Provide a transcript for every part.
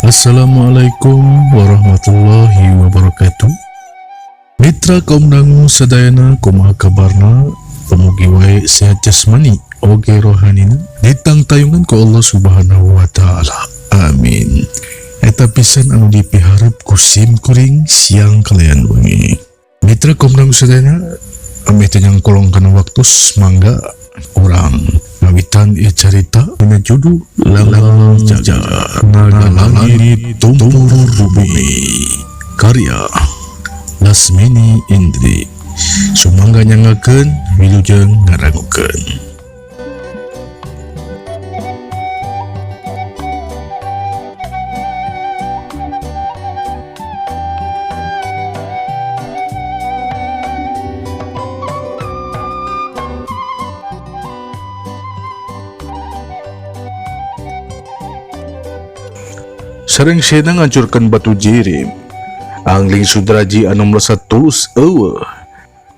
Assalamualaikum warahmatullahi wabarakatuh. Mitra kaum dangu sadayana, kumaha kabarna? Mugi wae sehat jasmani oge rohanina, ditangtayungan ku Allah Subhanahu wa taala. Amin. Eta pisan anu dipiharep ku sim kuring siang kalian wengi. Mitra kaum dangu sadayana, ameh teu nyangkolong kana waktu, mangga urang ngawitan ieu carita dina judul Langlang Jaga Naga Langit Tumpur Bumi, karya Lasmini Indri. Sumangga nyanggakeun, wilujeng ngadangukeun. Sarengsena ngancurkeun batu jirim. Angling Sudraji anu melesat tulus eueuh.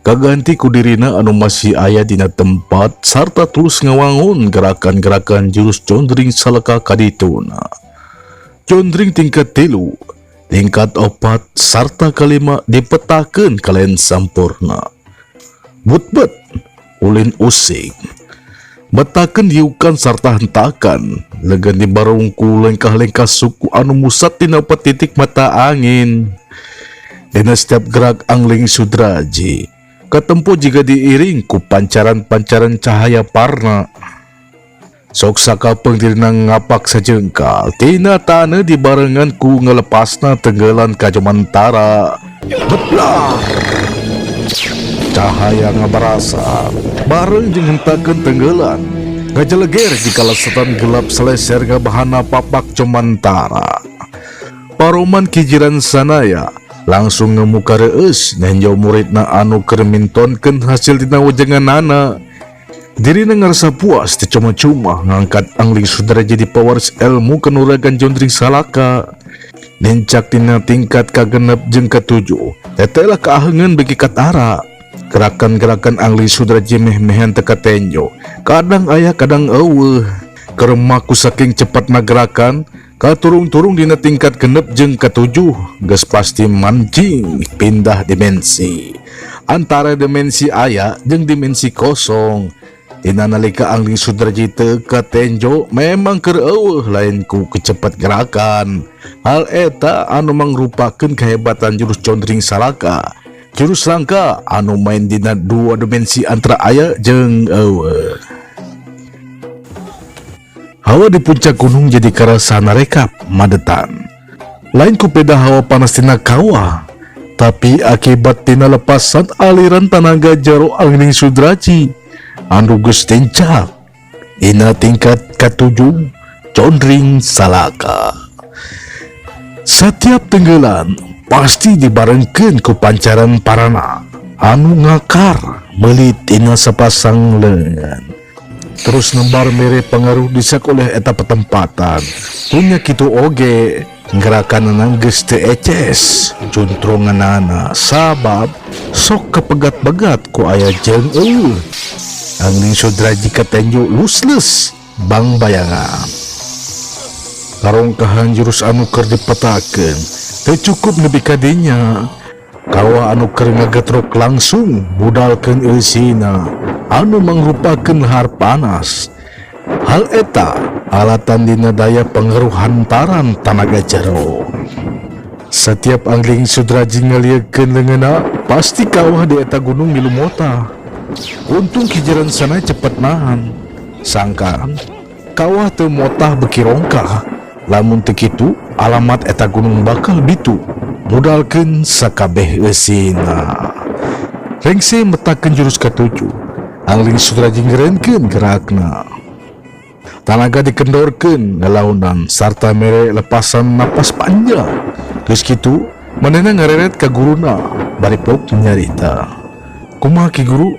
Kaganti ku dirina anu masih aya dina tempat sarta tulus ngawangun gerakan-gerakan jurus condring salaka kadituna. Condring tingkat 3, tingkat 4, sarta 5 dipetakeun kalayan sampurna. Butbet, ulin using. Betakeun diukan sarta hentakan, legan dibarungku lengkah-lengkah suku anu musat dina titik mata angin. Dina setiap gerak Angling Sudraji, katempo jika diiring ku pancaran-pancaran cahaya parna. Sok sakapeung dirina ngapak sajengkal, tina taneuh dibarengan ku ngalepasna tenggelan ka jomantara. Betlar! Cahaya ngabarasa, bareng jeung hentakeun tenggelan. Ngajeleger jika lesetan gelap seleser ngabahana papak jomantara. Paroman kijiran sanaya langsung ngemuka reueus nenjo muridna anu keur mintonkeun hasil dina wejenganana. Dirina ngarasa puas teu cuma-cuma ngangkat Angling Sudraji jadi pewaris ilmu kanuragan Jondring Salaka. Nincak dina tingkat kagenep jeung katujuh, tetelah kaaheungeun bagi katara. Gerakan-gerakan Angling Sudraji meh-mehan teka tenjo, kadang aya kadang eueuh. Keremaku saking cepatna gerakan, katurung-turung dina tingkat 6 jeung 7, geus pasti mancing pindah dimensi. Antara dimensi aya jeung dimensi kosong. Dina nalika Angling Sudraji teu katenjo memang keur eueuh lain ku kecepat gerakan. Hal eta anu mangrupakeun kehebatan jurus Condring Salaka. Jurus langka anu main dina dua dimensi antara aya jeung eueuh. Hawa di puncak gunung jadi karasa narekap madetan. Lain ku peda hawa panas tina kawah, tapi akibat tina lepasan aliran tanaga jaro Angling Sudraji anu geus tincak dina tingkat 7 Condring Salaka. Setiap tenggelan pasti dibarengkeun ku pancaran parana anu ngakar meuli tina sapasang leungeun. Terus nembar mere pengaruh di sakoleh eta petempatan. Punya kitu oge gerakanana geus teu eces cuntronganana sabab sok kepegat-pegat ku aya jeung eueuh. Angling Sudraji katenjo lusleus bang bayangan. Karongkahan jurus anu keur dipetakeun teu cukup nepi ka dinya. Kawa anu keur ngagetrok langsung budalkeun eusina anu mangrupakeun lahar panas. Hal eta alatan dina daya pengaruh hantaran tanaga jero. Setiap Angling Sudraji ngaliekeun leungeunna pasti kawah di eta gunung milu mota. Untung kijaran sana cepet nahan. Sangkaan kawah teu motah beki rongkah. Lamun teu kitu alamat eta gunung bakal bitu budalkeun sakabeh eusina. Rengse metakeun jurus 7. Angling Sudraji ngerenkeun gerakna. Tanaga dikendorkeun ngalaunan sarta mere lepasan napas panjang. Geus kitu manehna ngareret ka guruna bari pok nyarita. Kumaha ki guru?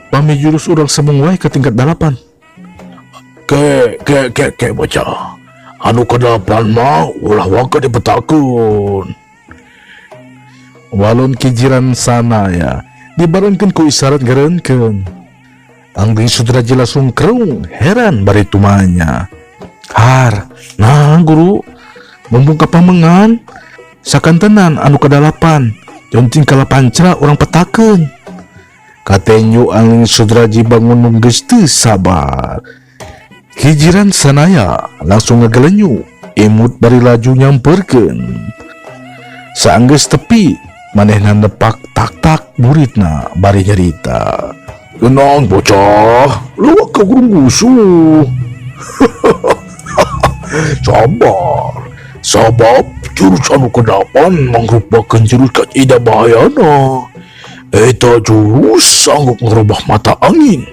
Pami jurus urang sembung wae ka tingkat 8. Ke ke ke ke bocah. Anu ke-8 mah ulah waka dipetakeun. Walun kijiran sana ya dibarengkeun ku isyarat ngerenkeun. Angling Sudraji langsung kerung heran bari tumanya. Har, nah guru, Mumpung kapamengan sakantenan anu kadalapan joncing kalapanca urang petakeun. Katenyu Angling Sudraji bangun nu geus teu sabar. Hijiran sanaya langsung ngagelenyu imut bari laju nyamperkeun. Saanggeus tepi manehna nepak tak-tak buritna bari nyarita. Kenang bocah, luak ke gurung gusuh. Sabar, sabab jurus anu kedapan mangrupakeun jurus kacida bahayana. Eta jurus sanggup ngerubah mata angin.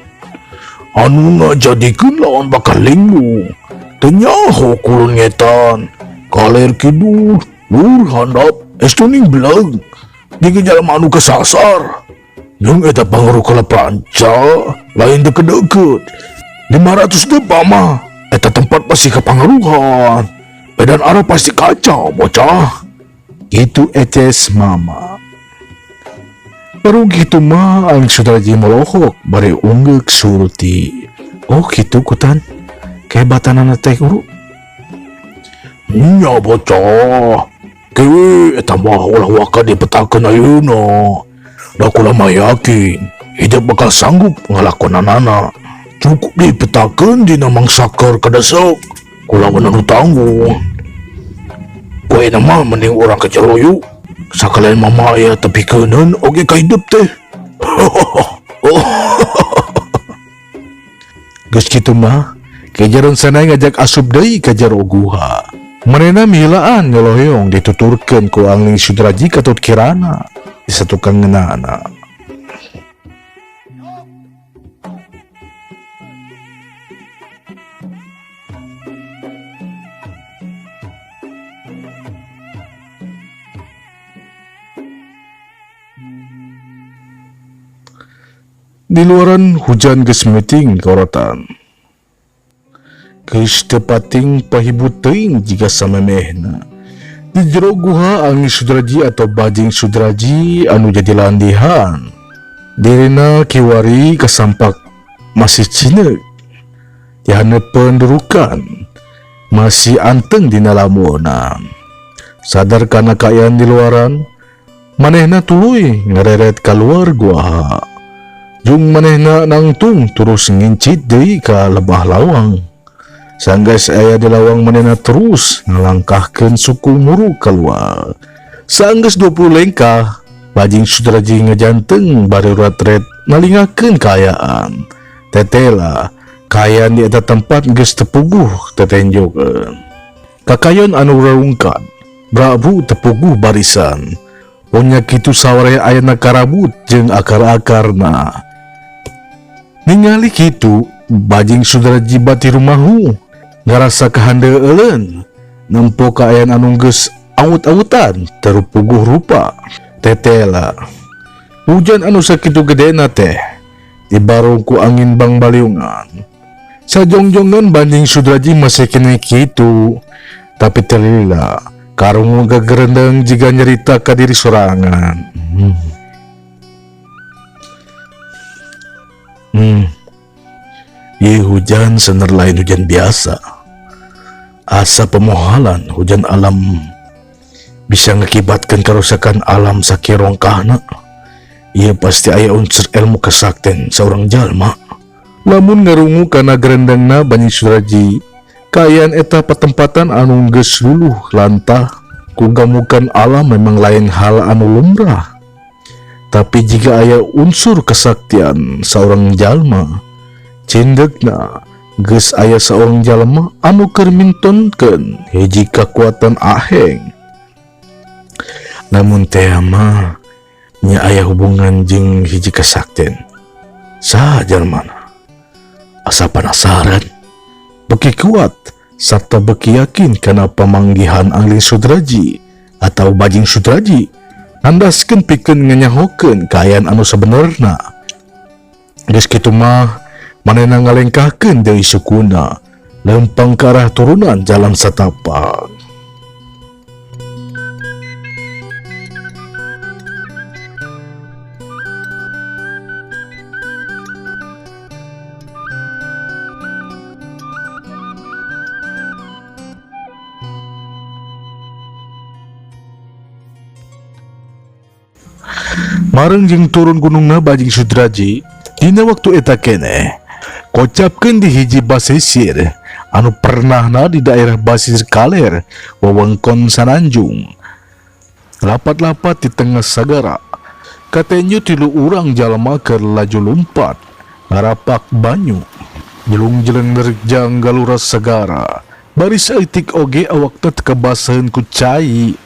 Anu ngajadikeun lawan bakal linglung. Teu nyaho kulon ngetan, kaler kidul, lur handap, estuning beleg. Jeung jalma anu kesasar. Jeung eta pangaruh kalapanca lain deket-deket. 500 depa mah eta tempat pasti kepangaruhan. Medan arah pasti kacau bocah. Itu eces mama. Baru gitu mah Angling Sudraji molohok bari unggeuk surti. Oh gitu kutan. Kehebatanana teh guru. Nya bocah. Kewe eta mah ulah waka dipetakeun ayeuna. Da kula mah yakin hidup bakal sanggup ngalakonanana. Cukup dipetakeun dina mangsa keur kadesek. Kula mah nu tanggung. Ku ayeuna mah mending urang ke jero yuk. Sakalian mama aya tepi keuneun oge ka hidup teh. Geus kitu mah kejaran sanaya ngajak asup deui ka jero guha. Manehna milaan nyolohyong dituturkeun ku Angling Sudraji katut kirana di satukang ngeunana. Di luaran hujan geus meuting korotan. Geus teu pating pahibut teuing jiga samemehna. Di jero guha Angling Sudraji atau Bajing Sudraji anu jadi landihan. Dirina kiwari kasampak masih cineuk. Dihaneupeun durukan masih anteng dina lamunan. Sadar kana kaayaan di luaran, manehna tuluy ngareret kaluar guha. Jung manehna nangtung terus ngincit deui ka lebah lawang. Sanggeus aya di lawang manehna terus ngalangkahkeun suku muru keluar. Sanggeus 20 lengkah, Bajing Sudraji ngajanteng bari rat-ret nalingakeun kaayaan. Tetela, kaayaan di eta tempat geus tepuguh tetenjokeun. Kakayon anu rarungkat, brabu tepuguh barisan. Punya kitu saware ayana karabut jeung akar-akarna. Ningali kitu, Bajing Sudraji bati rumahu, ngarasa kahandeueuleun, nempo kaayaan anu geus awut-awutan terupuguh rupa. Tetela, hujan anu sakitu gedena teh dibarung ku angin bangbaliungan. Sajongjongan Bajing Sudraji masih keneh kitu, tapi telila karungu gagerendeng jiga nyerita ka diri sorangan. Ieu hujan sener lain hujan biasa. Asa pemohalan hujan alam bisa ngakibatkan kerusakan alam sakirongkahna. Ieu pasti aya unsur ilmu kesakten seorang jalma. Lamun ngarungu kana gerendengna Bajing Sudraji, kaayaan eta patempatan anu geus luluh lantah ku gamukan alam memang lain hal anu lumrah. Tapi jika aya unsur kesaktian seorang jalma, cindekna geus aya seorang jalma anu keur mintonkeun hiji kakuatan aheng. Namun teh mah nya aya hubungan jeung hiji kesaktian. Saha jalmana? Asa penasaran, beki kuat serta beki yakin kana pamanggihan Angling Sudraji atau Bajing Sudraji nandaskeun pikeun nganyahokeun kaayaan anu sabenerna. Geus kitu mah manehna ngalengkahkeun deui sukuna lempang ka arah turunan jalan satapak. Bareng jeung turun gunungna Bajing Sudraji dina waktu eta keneh kocapkeun di hiji basisir anu pernahna di daerah Basisir Kaler, wewengkon Sananjung. Lapat-lapat di tengah sagara katenju tilu urang jalma keur laju lumpat ngarapak banyu jelung-jeleng nerjang galura segara, bari saeutik oge awakna teu kabasaheun ku cai.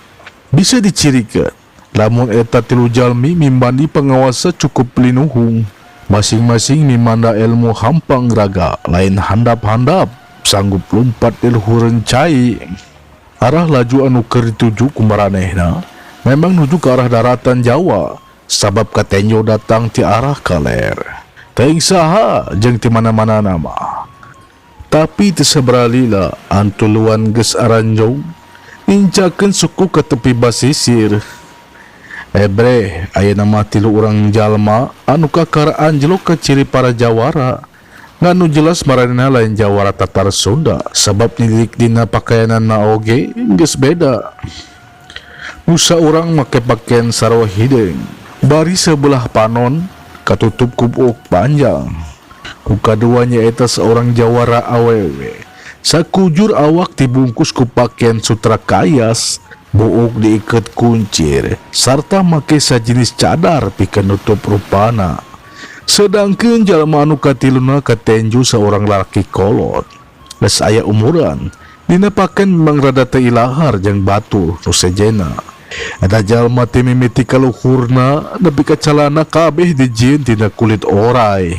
Bisa dicirikeun lamun eta tilu jalmi mimbandi pangawasa cukup linuhung, masing-masing mimanda ilmu hampang raga lain handap-handap sanggup lumpat di luhureun cai. Arah laju anu keur dituju ku maranehna memang nuju ke arah daratan Jawa, sabab katenjo datang ti arah kaler. Teuing saha jeung ti mana-mana nama. Tapi teu sabaraha lila antuluan geus aranjong nincakeun suku ka tepi basisir. Ebreh ayeuna mah tilu urang jalma anu kakara anjlok ka ciri para jawara. Ngan nu jelas maranehna lain jawara Tatar Sunda, sabab nilik dina pakaianana oge geus beda. Nu saurang make pakaian sarua hideung, bari sebelah panon katutup ku buuk panjang. Nu kadua nyaeta seorang jawara awewe, sakujur awak dibungkus ku pakaian sutra kayas, buuk diiket kuncir, sarta make sajinis cadar pikeun nutup rupana. Sedangkeun jalma anu katiluna katenju seorang lalaki kolot. Geus aya umuran, dina pakaian memang rada teu ilahar jeung batur nu sejenna. Eta jalma ti mimiti ka luhurna nepi ka calana kabeh dijieun tina kulit oray.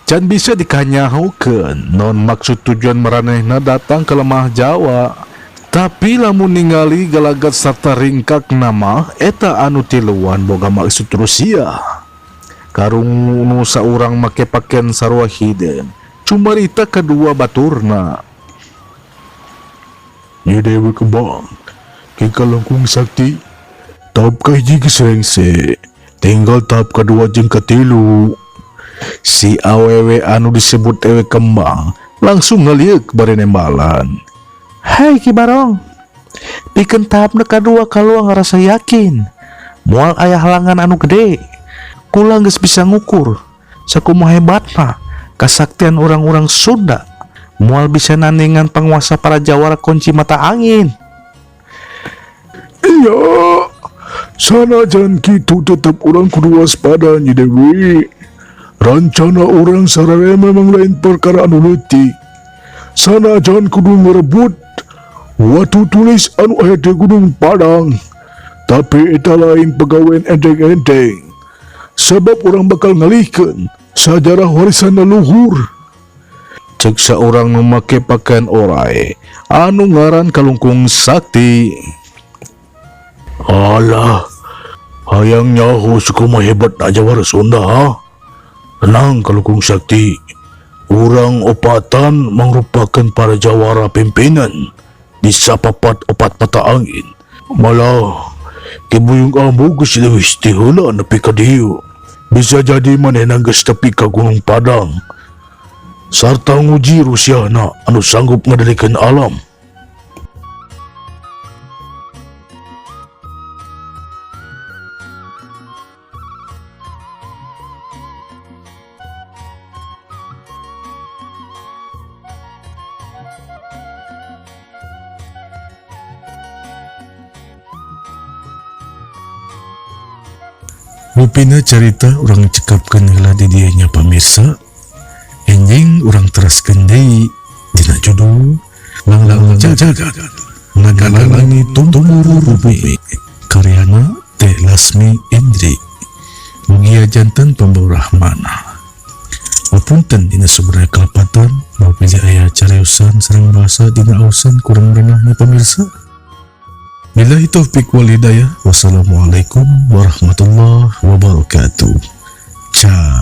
Can bisa dikanyahokeun naon maksud tujuan maranehna datang ka lemah Jawa. Tapi lamun ningali galagat sarta ringkakna mah eta anu tiluan boga maksud Rusia. Karungu nu saurang make pakaian sarua hideung, cumarita kadua baturna. Nyi Dewi Kembang, Ki Kalungkung Sakti, tahap kahiji geus rengse, tinggal tahap kadua jeung katilu. Si awewe anu disebut Dewi Kembang langsung ngalieuk bari nembalan. Hei Ki Barong, pikeun tahap nu kadua kalua ngarasa yakin moal aya halangan anu gede. Kula geus bisa ngukur sakumaha hebatna kasaktian orang-orang Sunda, moal bisa nandingan penguasa para jawara kunci mata angin. Iya, sanajan kitu tetep urang kudu waspada, Nyi Dewi. Rancana urang sararea memang lain perkara anu leutik. Sanajan kudu ngerebut watu tulis anu aya di Gunung Padang, tapi eta lain pagawean enteng-enteng. Sebab urang bakal ngalihkeun sajarah warisan leluhur. Cek saurang nu make pakaian oray anu ngaran Kalungkung Sakti. Alah, hayang nyaho sakumaha hebatna jawara Sunda, ha? Tenang Kalungkung Sakti, urang opatan mangrupakeun para jawara pimpinan di sapapat opat mata angin. Malah Ki Buyung Ambu geus leuwih ti heula nepi ka dieu. Bisa jadi manehna geus tepi ka Gunung Padang sarta nguji rusiahna anu sanggup ngadalikeun alam. Rupina carita urang cekapkeun heula di dieu nya pamirsa. Enjing urang teraskeun deui dina judul Langlang Jagat Nagalangi Tumur Bumi karyana Teh Lasmi Indri. Mugia janten pembawa Rahmana. Apunten dina sumberna kalepatan, maupun aya cariosan sareng bahasa dina ausan kurang renahnya pamirsa. Billahi taufik wal hidayah. Wassalamualaikum warahmatullahi wabarakatuh. Ciao.